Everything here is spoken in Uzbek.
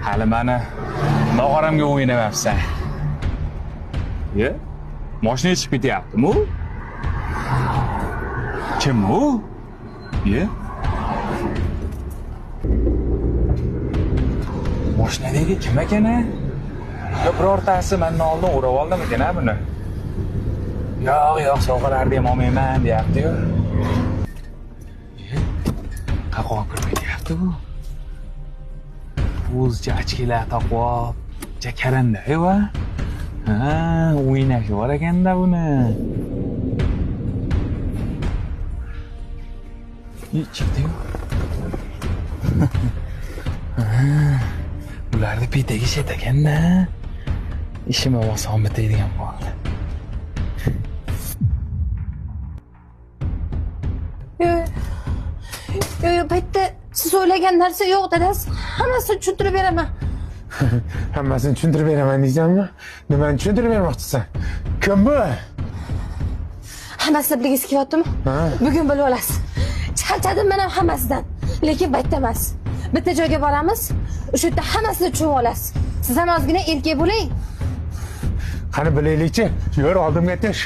Hali mani nog'oramga o'ynamayapsan. Ye? Mashina chiqib ketyaptimi u? Kim u? Ye? Mashinadagi kim ekan a? Yo birortasi mendan oldin o'rab oldimikan a buni? Yo'q, yo'q, sovg'alarni ham olmayman deyapti-yu. Qayoqqa kirib ketyapti bu? O'zicha ochkilar taqib olib, jakaranda, va. Ha, o'ynashi bor ekanda buni. Chiqdi-yu. Ularni petagi shet ekanda. Ishim oson bitadigan bo'ldi. Yo'q, yo'q, paytda siz o'ylagan narsa yo'q, dadasi. Hammasini tushuntirib beraman. Hammasini tushuntirib beraman deysanmi? Nimani tushuntirib bermoqchisan? Kim bu? Hammasini bilgisi kelyaptimi? Bugun bilib olasiz. Charchadim men ham hammasidan. Lekin baytda emas. Bitta joyga boramiz, o'sha yerda hammasini tushunib olasiz. Siz ham ozgina erkak bo'ling. Qani bilaylikchi, yur oldimga tush.